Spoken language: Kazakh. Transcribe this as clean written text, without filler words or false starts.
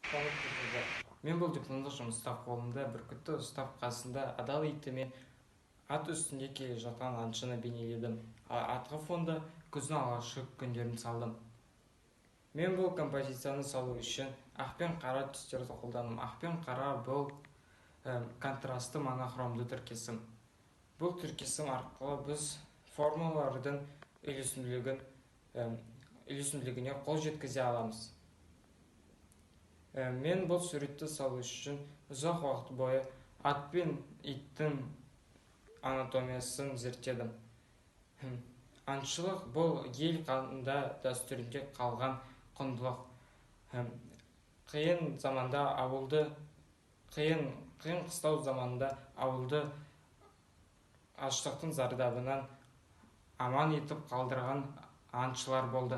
Танып. Мен бұл дипломдық жұмыста қолымда бүркітті ұстап, қасында адал итімен ат үстінде келе жатқан аңшыны бейнеледім. Ал артқы фонда күздің алғашқы күндерін салдым. Мен бұл композицияны салу үшін ақ пен қара түстерді қолдандым. Ақ пен қара бұл контрасты монохромды тіркесім. Бұл тіркесім арқылы біз формалардың үйлесімділігіне қол жеткізе аламыз. Мен бұл суретті салу үшін ұзақ уақыт бойы ат пен иттің анатомиясын зерттедім. Аңшылық бұл ел қанында, дәстүрінде қалған құндылық. Қиын заманда ауылды, қиын қиын қыстау заманында ауылды аштықтың зардабынан аман етіп қалдырған аңшылар болды.